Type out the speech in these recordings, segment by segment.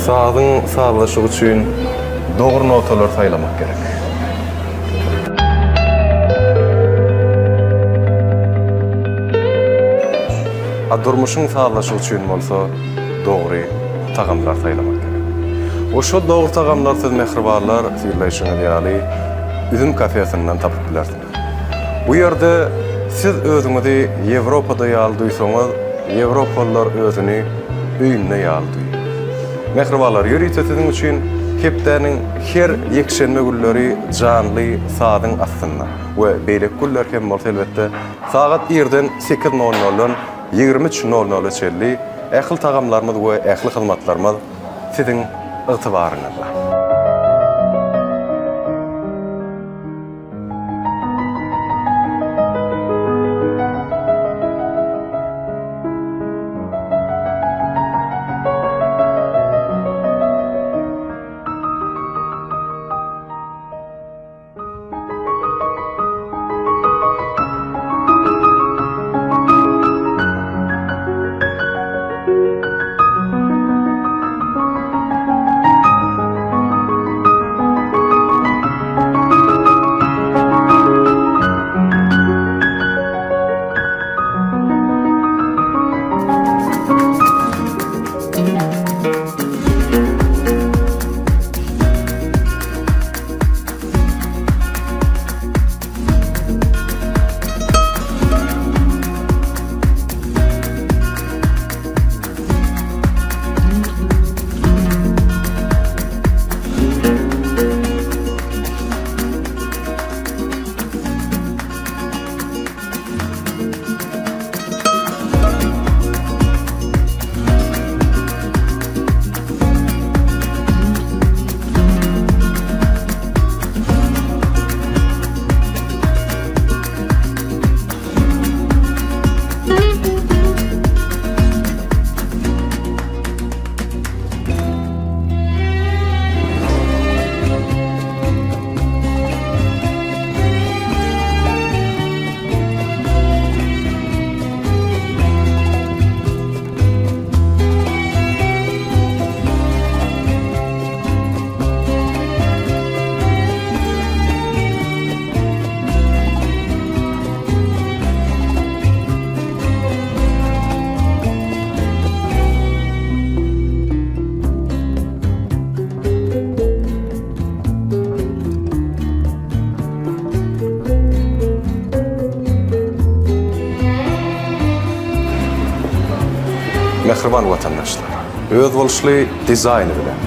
Sazyň sazlaşygy üçin dogry notalary saýlamak gerek. A durmuşyň sazlaşygy üçin bolsa dogry tagamlar saýlamak gerek. We şol dogry tagamlary siz mähribanlar synlaýşyňyz ýaly Üzüm kafesinden tapyp bilersiňiz. Bu ýerde siz özüňizi Ýewropada ýaly duýsaňyz, ýewropalylar özüni öýünde ýaly duýar. Mähribanlar, ýörite siziň üçin hepdäniň her ýekşenbe günleri janly sazyň astynda we beýleki günler hem bolsa elbetde sagat irden sekiz nol noldan 23 nol nola çenli ähli tagamlarymyz we ähli hyzmatlarymyz siziň ygtybaryňyzda. Mähriban watandaşlar, özboluşly dizaýny bilen,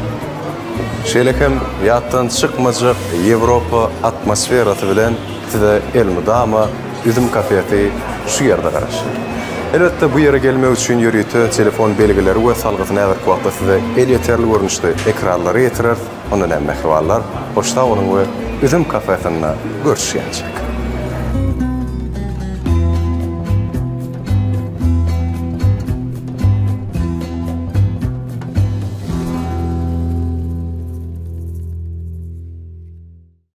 şeýle hem ýatdan çykmajak Ýewropa atmosferasy bilen size elmydama Üzüm kafesi şu ýerde garaşýar. Elbetde, bu ýere gelmek üçin ýörite telefon belgileri we salgysyny häzirki wagtda size elýeterli görnüşde ekranlara ýetireris. Onda näme mähribanlar, hoş sag boluň we Üzüm kafesinde görüşýänçäk!